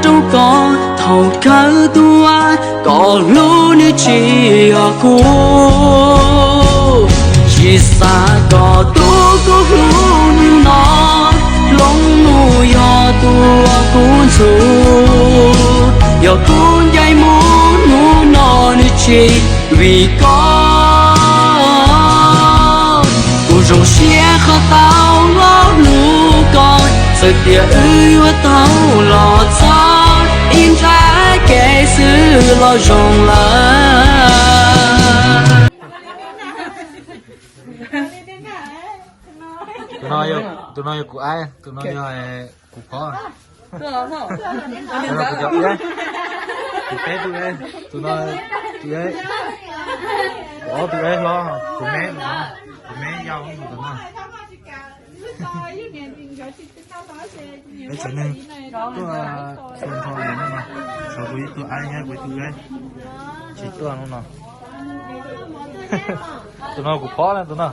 Hlub koj thaum khawb tuaj, koj hlub nws tsis yog kuv. Tsis xav kom tus kuv hlub hnub no, hloov mus yog tus uas kuv ntxub. Yog kuv ncaim mus hnub no nws tsis vim koj. Kuv zoo siab qhov tau los hlub koj, txawm tias wb yuav tau los txog, ib nrab kev xwb los zoo lawm. Tus no, tus no yog kuv aib, tus no yog kuv phov. Tus no kuv cov ua, kuv peb tus, tus no tus, kuv ob tus hlob, kuv me, kuv me yau tus no. Peb tsev neeg tuaj xyoo nrho li no, tshuav kuv ib tug aib thiab kuv ib tug, tsis tuaj hnub no. Tus no kuv phov na tus no.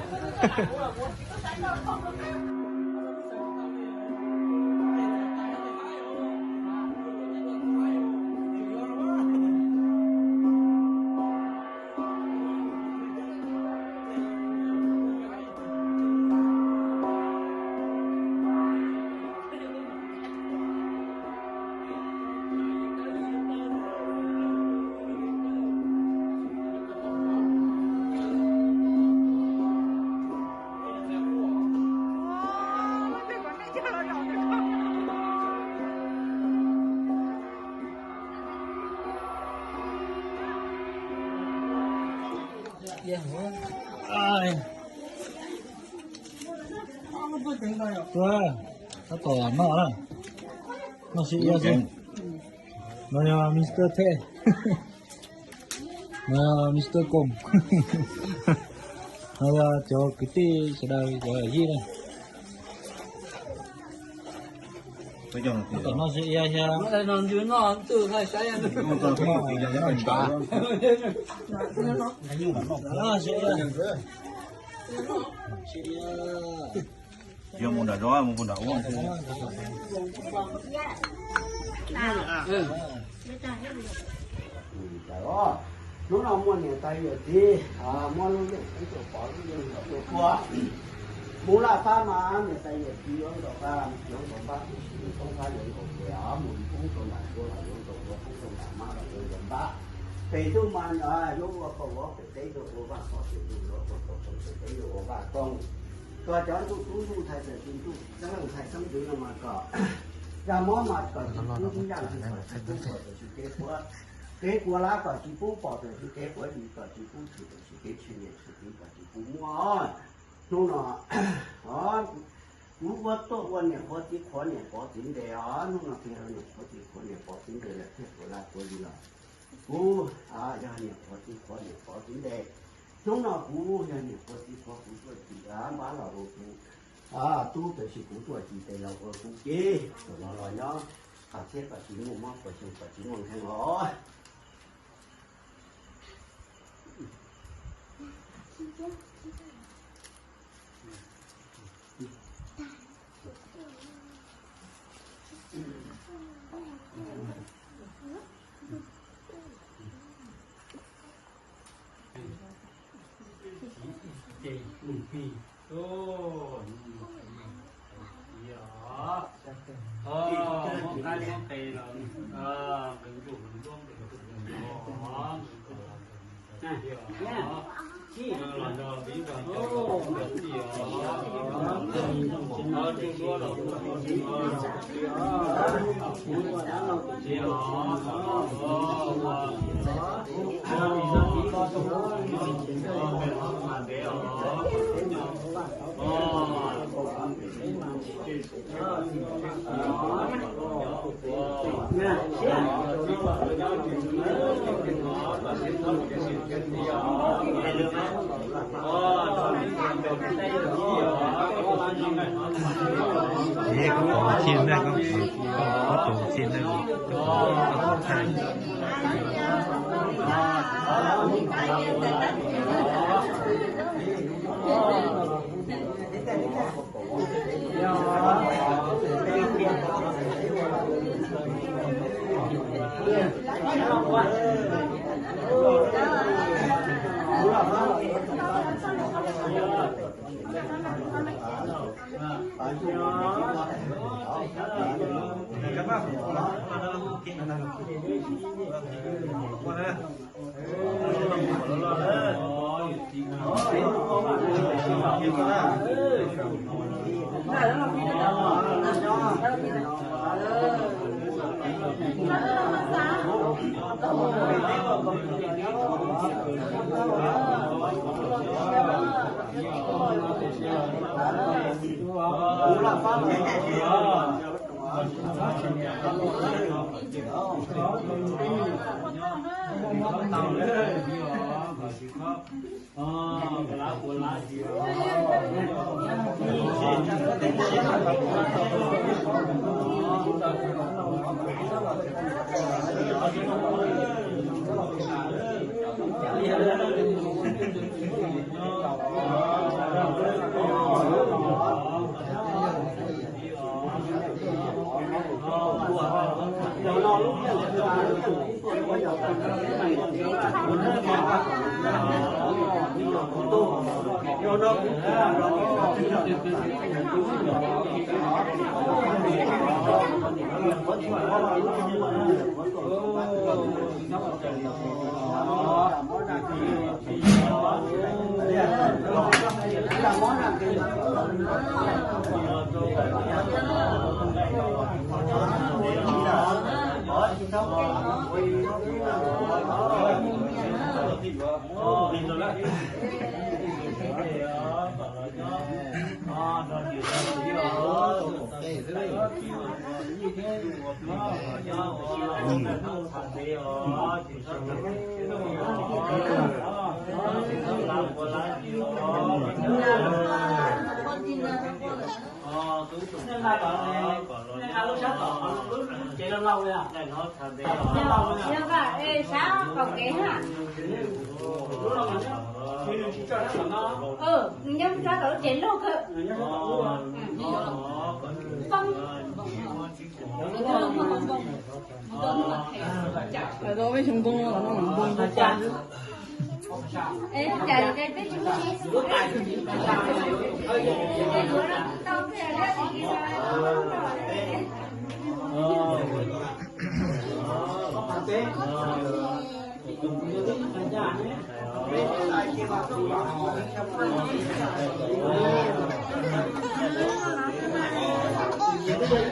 Tab tom noj na, noj sib iab xwb. No yog Mister Thej, no yog Mister Koom, no yog cov kwv tij sawv daws cov yij na. Tab tom noj sib iab thiab. Noj sib iab. Yog mus nram zos mus nram ub. Hnub no muaj niam tais yawm txiv, muab lub yeej pov lub yeej ua, mus laj fab mas niam tais yawm txiv yuav nkaum qa, yuav nkaum npab, tub si toob fab yuav nkaum kev, mus li poob rau nram tua los yuav nkaum tua, poob rau nram mab los yuav nkaum npab. Pem ntuj mas yuav ua kaum vov, pem teb yuav ua vaj, qhov pem ntuj yuav ua kaum, pem teb yuav ua vaj koog. Kom cov ntuj tub ntuj ntxhais, txawm tsis ntuj xeeb leej ntxhais xeeb ntxwv no mas kom zaj mob mas kom tsis pub ib zaj ntxwv, kom tsis pub pom txawm tsis kev quav, kev quav lab kom tsis pub pom txawm tsis kev quav, kom tsis pub tshwm txawm tsis kev tshwm, niam tshwm txiv kom tsis pub muaj. Hnub no kuv ua tuaj ua niam qhuav txiv qhuav niam pov txiv ntes os, hnub no kuv yog niam qhuav txiv qhuav niam pov txiv ntes lawm thiaj quav lab quav li los. Kuv yog niam qhuav txiv qhuav niam pov txiv ntes. Hnub no kuv yog niam qhuav txiv qhuav kuv tuaj cim npab los ua kuv tub, tiam sis kuv tuaj cim tes los ua kuv cev, thaum no los nyob qhov txhiab kom tsis muaj mob, qhov xyoo kom tsis muaj nqheeb os. Koj pom txhij neej, koj pom txhij neej, koj pom txhij neej. Nyob kom kev ha. Nws nyob tso tom lub tsev loj kawg. Peb xyoo npoo no,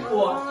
npoo.